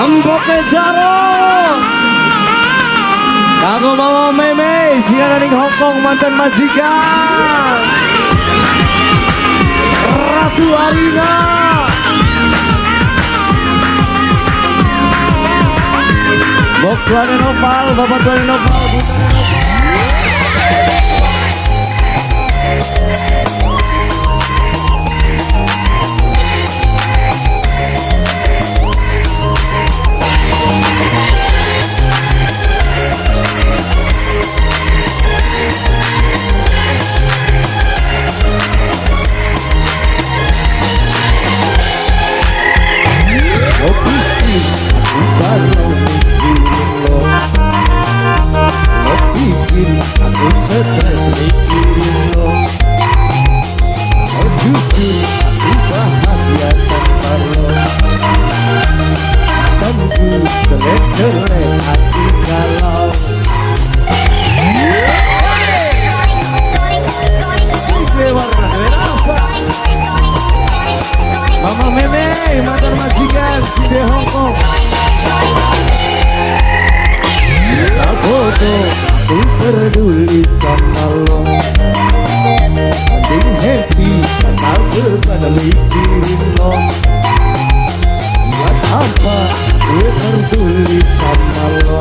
Emboke Jarot. Kanggo Mama Meme sing ana ning Hongkong mantan majikan. Ratu Arina. Bok Tuane Noval, Bapak Tuane Noval, Bu Tuane Noval. Lo pikir aku galau mikirin lo, lo pikir aku stres mikirin lo. Oh jujur aku bahagia tanpa lo. Tentu jelek-jelek hati galau. Mama Meme, mantan majikan di Hongkong. Sabodo, aku peduli sama lo. Mending happy tanpa beban mikirin lo. Buat apa gue peduli sama lo?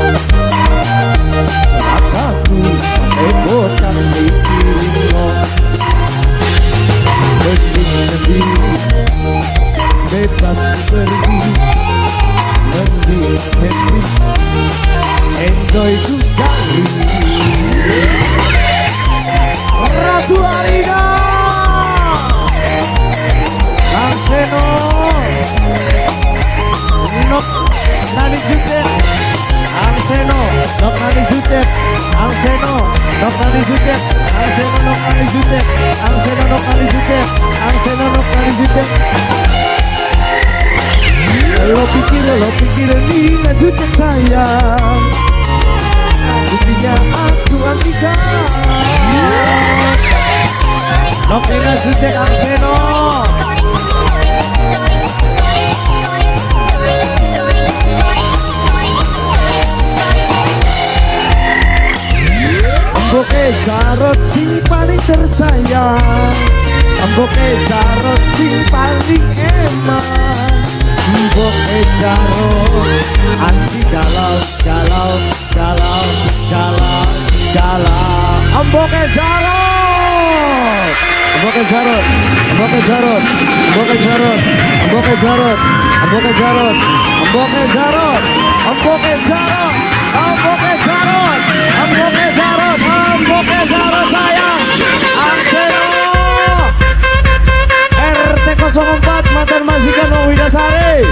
Celakaku sampai botak mikirin lo. Mending sendiri, bebas pergi, mending happy, enjoy ku kali. Ratu Arina, Kang Seno, Nok Nani Jutet, Kang Seno, Nok Nani Jutet, Kang Seno, Nok Nani Jutet, Kang Seno, Nok Nani Jutet, Kang Seno, Nok Nani Jutet, Kang Seno, Nok Nani Jutet. Lo pikir Nina Jutet sayang, buktinya aku antika. Nok Nina Jutet Kang Seno. Emboke Jarot sing paling tersayang, emboke Jarot sing paling eman, emboke Jarot anti galau galau galau galau galau. Emboke Jarot, emboke Jarot, emboke Jarot, emboke Jarot, emboke Jarot, emboke Jarot, emboke Jarot, emboke Jarot, emboke Jarot, emboke Jarot, emboke Jarot sayang. Angseno RT 04 mantan majikan Wong Widasari.